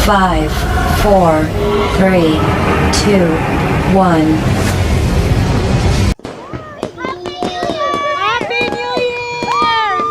Five, four, three, two, one. Happy New Year!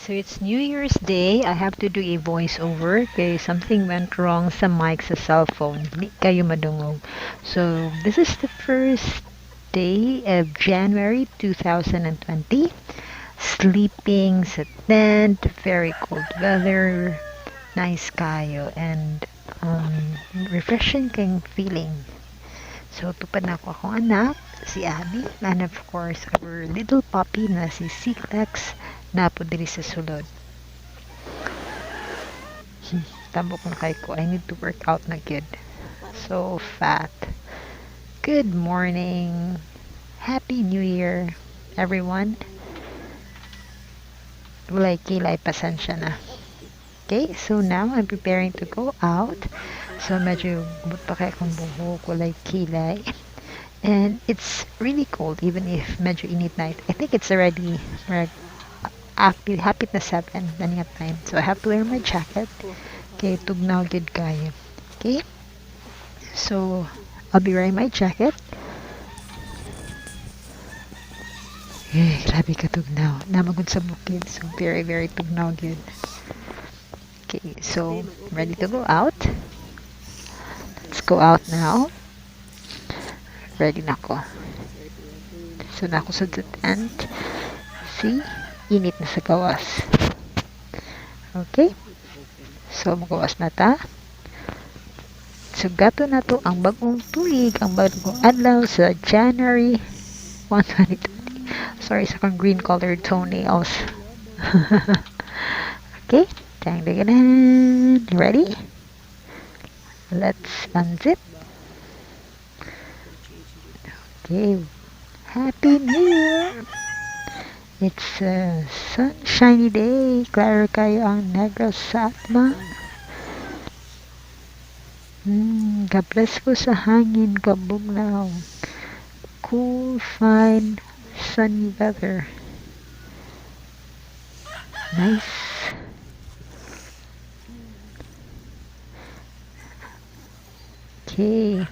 So it's New Year's Day. I have to do a voiceover. Okay, something went wrong sa mic sa cellphone. Di kaayo madungog. So this is the first day of January 2020. Sleeping sa tent, very cold weather, nice kaayo, and refreshing kaayong feeling. So, tupad nako akong anak, si Abby, and of course, our little puppy na si Cyclex naa po diri sa sulod. Tambok na kaayo ko. I need to work out na gyud. So fat. Good morning. Happy New Year, everyone. Walay kilay, pasensya na. Okay, so now I'm preparing to go out. So medyo gubot pa kaayo akong buhok, walay kilay. And it's really cold even if medyo init night. I think it's already hapit na 7 na nga time. So I have to wear my jacket. Okay, tugnaw gyud kaayo. Okay? So I'll be wearing my jacket. Eh, grabe ka tugnaw. Naa man gud sa bukid. So very, very tugnaw gyud. Okay, so ready to go out. Let's go out now. Ready na ko. So naa ko sa tent. See? Init na sa gawas. Okay? So, magawas na ta. So, gato nato ang bagong tuig, ang bagong adlaw sa January 1, 2020. Sorry sa akong green colored toenails. Okay. Dang, dang, dang. Ready? Let's unzip. Okay. Happy New Year! It's a sunshiny day. Klaro kaayo ang Negros sa atma. Kapresko sa hangin, kabugnaw. Cool, fine, sunny weather. Nice. Okay.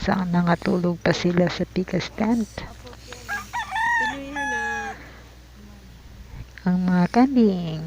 Sana nga tulog pa sila sa Pikas tent. Happy New Year na. Ang mga kanding.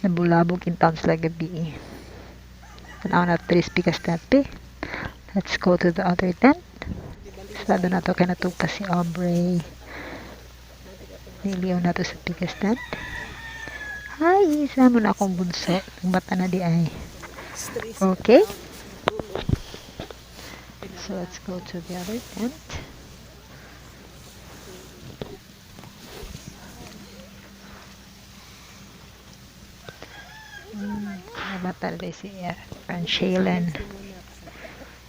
Nabulabog in town sila gabi. Tanaw na tres Pikas tent eh. Let's go to the other tent. Sarado nato kay natug pa si Aubrey. Niliw nato sa Pikas tent. Hi, isa mo na akong bunso. Bata na diay. Stress. Okay. So let's go to the other tent. Bata na si friend Shaylin.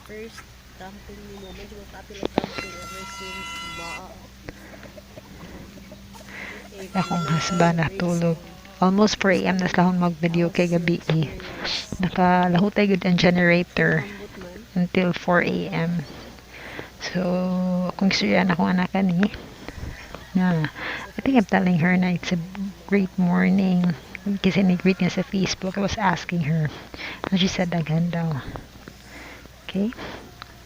First camping ni mo, medyo magkapil ang camping ever since ba. Akong husband natulog. Almost 4 a.m. na sila akong mag-video kay gabi eh. Nakalahutay gud ang generator Ambot man. until 4 a.m. So, kung istoryahan akong anak ani, na I think I'm telling her na it's a great morning. Kasi ni-greet niya sa Facebook. I was asking her. And she said, daghan daw. Okay?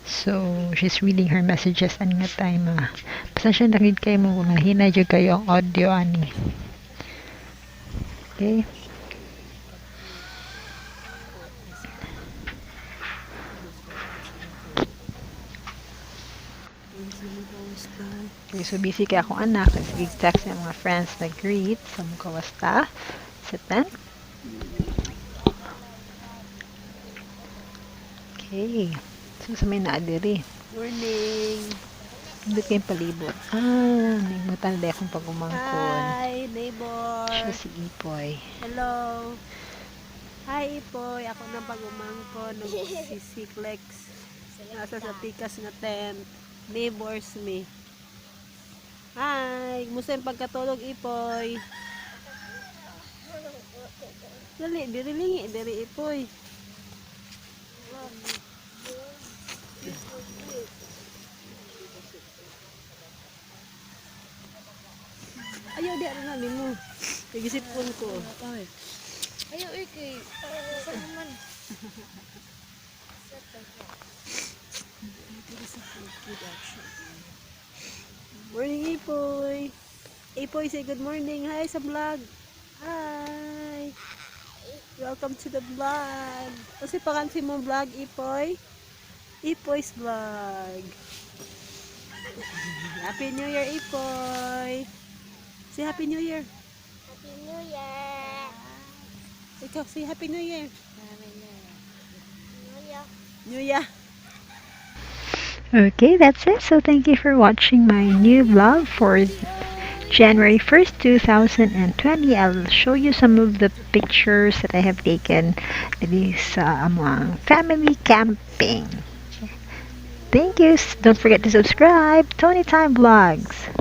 So, she's reading her messages ani nga time. Pasensya na gid kaayo mo. Mahina jud kaayo ang audio ani. Okay? Okay, so busy kaayo akong anak. Nagsige text niya mga friends nag-greet. So, mukawasta sa tent. Okay. So, sa may naadiri. Morning. Hindi kayong palibot. Nagmata na akong pag-umangkon. Hi, neighbor. Siya si Ipoy. Hello. Hi, Ipoy. Ako na pag-umangkon. Si Siklex. Nasa sa tikas nga tent. Neighbors me. Hi. Kumusta yung pagkatulog, Ipoy? Dali, diri lingi, diri Ipoy. Ayaw, di ano na nimo. Nagisipon ko. Ayaw, eh, kay saan naman? Morning, Ipoy. Ipoy, say good morning. Hi sa vlog. Hi. Welcome to the vlog. Kasi pangalan sa imong vlog, Ipoy? Ipoy's vlog. Happy New Year, Ipoy. Say Happy New Year. Happy New Year! Ikaw, say Happy New Year. New Year! New Year. Okay, that's it. So thank you for watching my new vlog for January 1st, 2020. I'll show you some of the pictures that I have taken this among family camping. Thank you. Don't forget to subscribe. Tony Time Vlogs.